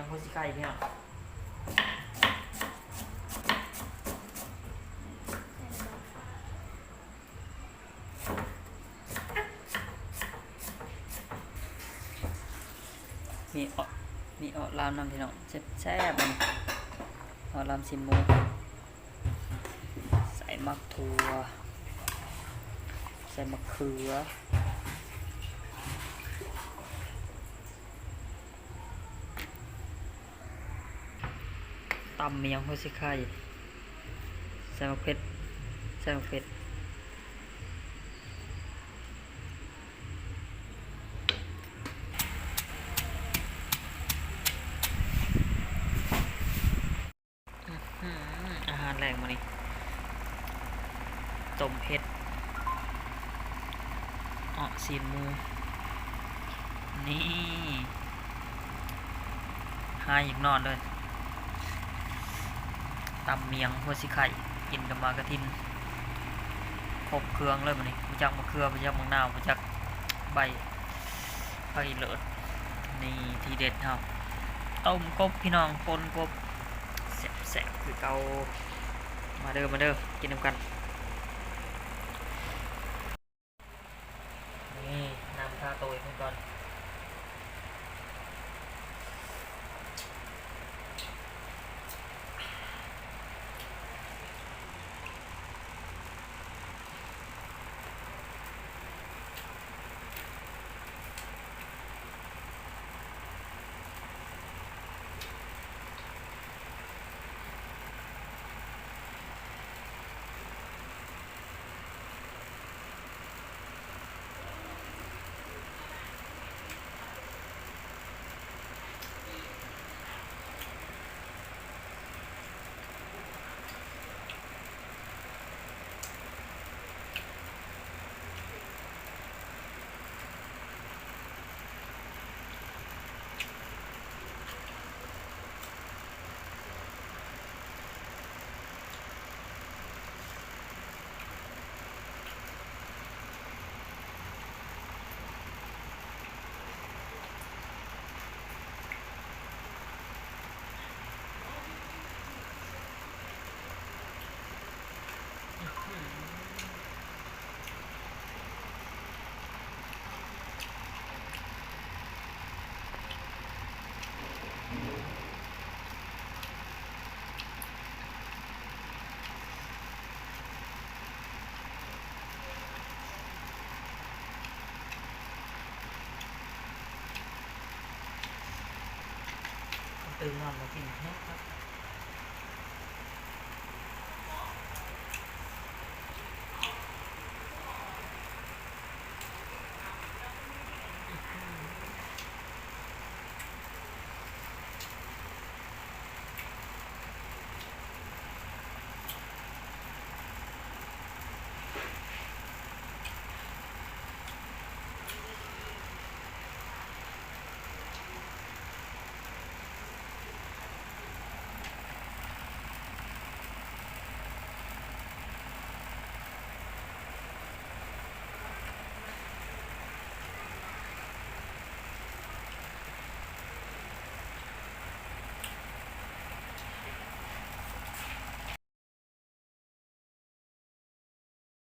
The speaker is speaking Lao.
ຫົວສີໄຄພີ່ນ້ອງ. ມີເອາະ ມີເອາະລາວນຳພີ່ນ້ອງ ແຊບໆ ອັນນີ້ ເອາະລາວຊີ້ນໝູ ໃສ່ໝາກຖົ່ວ ໃສ່ໝາກເຂືອ ຕຳໝາກຫຍັງ ຫົວສີໄຄ ໃສ່ໝາກເຜັດ ໃສ່ໝາກເຜັດ. ອືຫື ອາຫານແລງມື້ນີ້ ຕົ້ມເຫັດ ເອາະຊີ້ນໝູ ນີ້ ຫາຢາກນອນເລີຍ. ຕຳໝາກຫຍັງ ຫົວສີໄຄ ກິນກັບໝາກກະທິນ ຄົບເຄື່ອງເລີຍມື້ນີ້ ບໍ່ຈັກໝາກເຂືອ ບໍ່ຈັກໝາກນາວ ບໍ່ຈັກໃບ ໄປເລີດ ນີ້ທີເດັດເຮົາ ຕົ້ມກົບພີ່ນ້ອງ ປົ່ນກົບ ແຊບໆ ຄືເກົ່າ. ມາເດີ ມາເດີ ກິນນຳກັນ. ນີ້ ນ້ຳທາໂຕໃຫ້ເພິ່ນກ່ອນ. ຕື່ນນອນມາກິນແຮງຄັກ.